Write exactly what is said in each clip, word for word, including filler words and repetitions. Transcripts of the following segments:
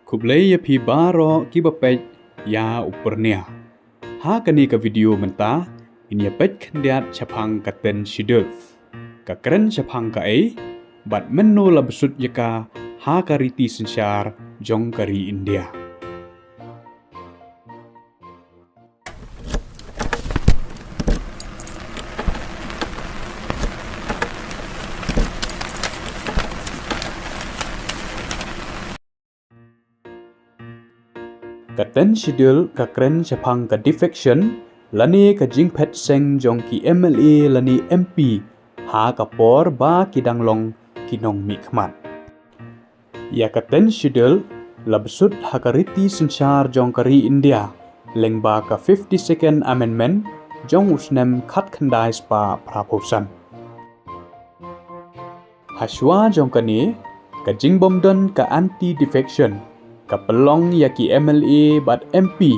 Khublei ïa phi baroh kiba peit ïa u Pyrnia. Ha kane ka video mynta, ngin ïa peit khyndiat shaphang ka tenth schedule. Ka kren shaphang kaei, bad mynno la bsut ïa ka ha ka riti synshar jong ka ri India. Ka tenth schedule ka kren shaphang ka defection, lane ka jingphet seng jong ki M L A lane M P, ha ka por ba ki dang long ki nongmihkhmat. Ïa ka tenth schedule la bsut ha ka riti synshar jong ka ri India, lyngba ka fifty-second Amendment jong u snem khatkhyndai spah phraphew san. Hashwa jong kane, ka jingbymdon ka anti-defection ka pynlong ïa ki M L A bad M P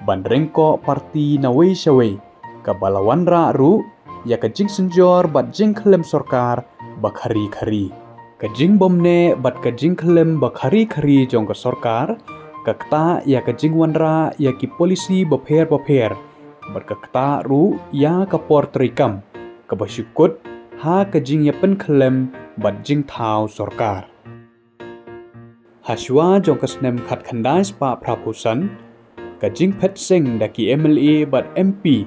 ban ryngkoh party nawei shawei, kaba la wanrah ruh ïa ka jingsynjor bad jingkhlem sorkar bakhari khari. Ka jingbymneh bad ka jingkhlem bakhari khari jong ka sorkar ka ktah ïa ka jingwanrah ïa ki polisi bapher bapher, bad ka ktah ruh ïa ka por treikam kaba shu kut ha ka jingïapynkhlem bad jingthaw sorkar. Hashwa jong ka snem khatkhyndai spah phraphew san, ka jingphet seng da ki M L A bad M P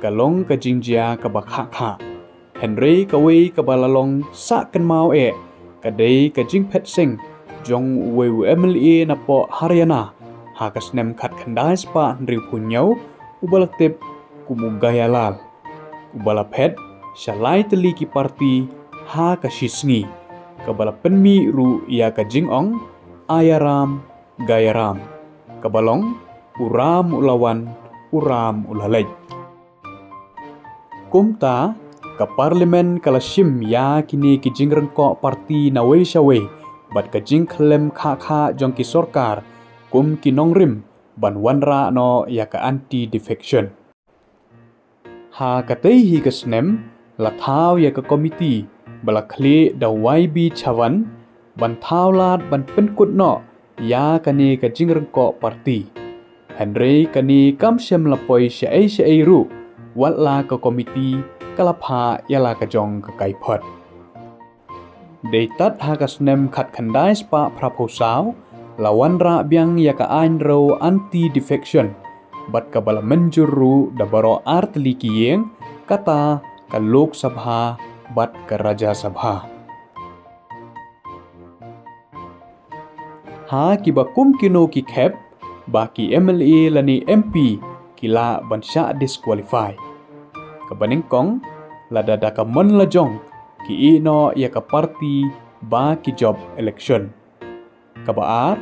ka long ka jingjia kaba khah khah. Hynrei kawei kaba la long sah kynmaw eh, ka dei ka jingphet seng jong uwei u M L A napoh Haryana ha ka snem khatkhyndai spah hynriewphew hynñiew, uba la tip kum u Gaya Lal, uba la phet sha lai tylli ki party ha ka shi sngi, kaba la pynmih ruh ïa ka jingong Aaya Ram, Gaya Ram, kaba long u ram u la wan, u ram u la leit. Kumta, ka Parliament ka la shim ïa kine ki jingryngkoh party nawei shawei, bad ka jingkhlem khah khah jong ki sorkar kum ki nongrim ban wanrah noh ïa ka anti-defection. Ha katei hi ka snem, la thaw ïa ka komiti ba la khlieh da Y B Chavan ban thaw lad ban pynkut noh ïa kane ka jingryngkoh party. Hynrei kane kam shym la poi shaei shaei ruh, wat la ka komiti ka la phah ïa la ka jong ka kaiphod. Dei tad ha ka snem khatkhyndai spah phraphew saw, la wanrah biang ïa ka aiñ rew anti-defection, bad kaba la mynjur ruh da baroh ar tylli ki ïing, kata ka Lok Sabha bad ka Rajya Sabha. Ha kiba kum kino ki khep, ba ki M L A lane M P ki lah ban shah disqualify. Kaba nyngkong, lada da ka mon la jong ki ïeh noh ïa ka party ba ki jop election. Kaba ar,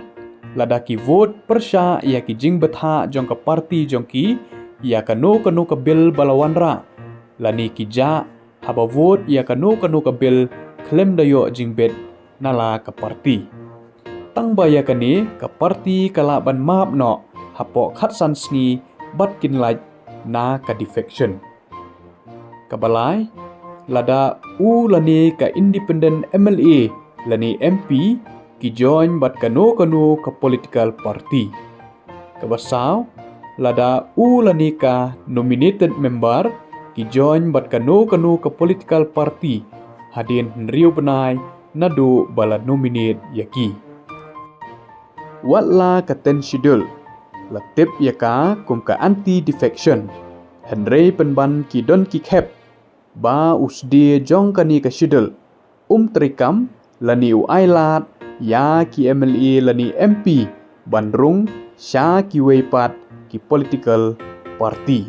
lada ki vote pyrshah ïa ki jingbthah jong ka party jong ki ïa kano kano ka bill ba la wanrah, lane ki jah haba vote ïa kano kano ka bill khlem da ïoh jingbit na la ka party. Tang ba ïa kane ka party ka lah ban map noh hapoh khatsan sngi bad kin lait na ka defection. Kaba lai, lada u lane ka independent M L A lane M P ki join bad kano kano ka political party. Kaba saw, lada u lane ka nominated member ki join bad kano kano ka political party hadien hynriew bnai naduh ba la nominate ïa ki. Wat la ka tenth schedule la tip ïa ka kum ka anti-defection, hynrei pynban ki don ki khep ba u sdie jong kane ka schedule um treikam lane u ai lad ïa ki M L A lane M P ban rung sha kiwei pat ki political party.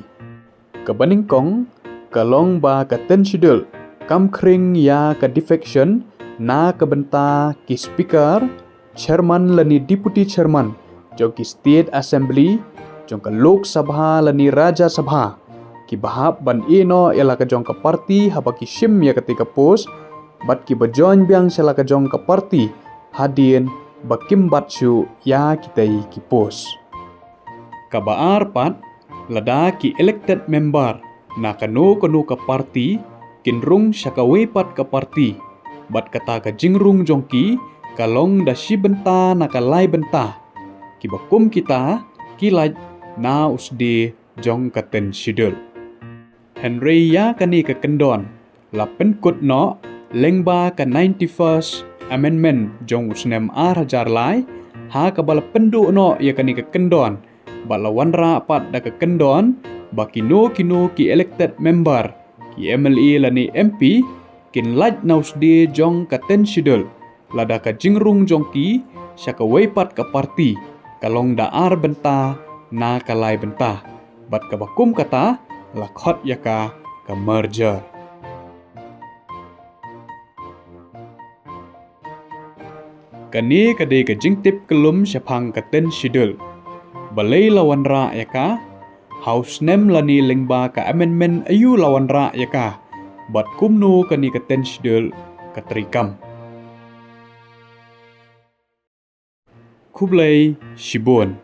Kaba nyngkong, ka long ba ka tenth schedule kam khring ïa ka defection na ka bynta ki speaker, chairman lane deputy chairman jong ki state assembly, jong ka Lok Sabha lane Rajya Sabha, kiba hap ban ïeh noh ïa la ka jong ka party haba ki shim ïa katei ka post, bad kiba join biang sha la ka jong ka party hadien ba kim bat shuh ïa kitei ki post. Kaba ar pat, lada ki elected member na kano kano ka party kin rung sha kawei pat ka party, bad kata ka jingrung jong ki ka long da shi bynta na ka lai bynta, kiba kum kita ki lait na u sdie jong ka tenth schedule. Hynrei ïa kane ka kyndon la pynkut noh lyngba ka ninety-first amendment jong u snem ar hajar lai, ha kaba la pynduh noh ïa kane ka kyndon bad la wanrah pat da ka kyndon ba kino kino ki elected member, ki M L A lane M P, kin lait na u sdie jong ka tenth schedule lada ka jingrung jong ki sha kawei pat ka party ka long da ar bynta na ka lai bynta, bad kaba kum kata la khot ïa ka ka merger. Kane ka dei ka jingtip kyllum shaphang ka tenth schedule. Balei la wanrah ïa ka, ha u snem lane lyngba ka amendment aïu la wanrah ïa ka, bad kumno kane ka tenth schedule ka treikam. Khublei shibun.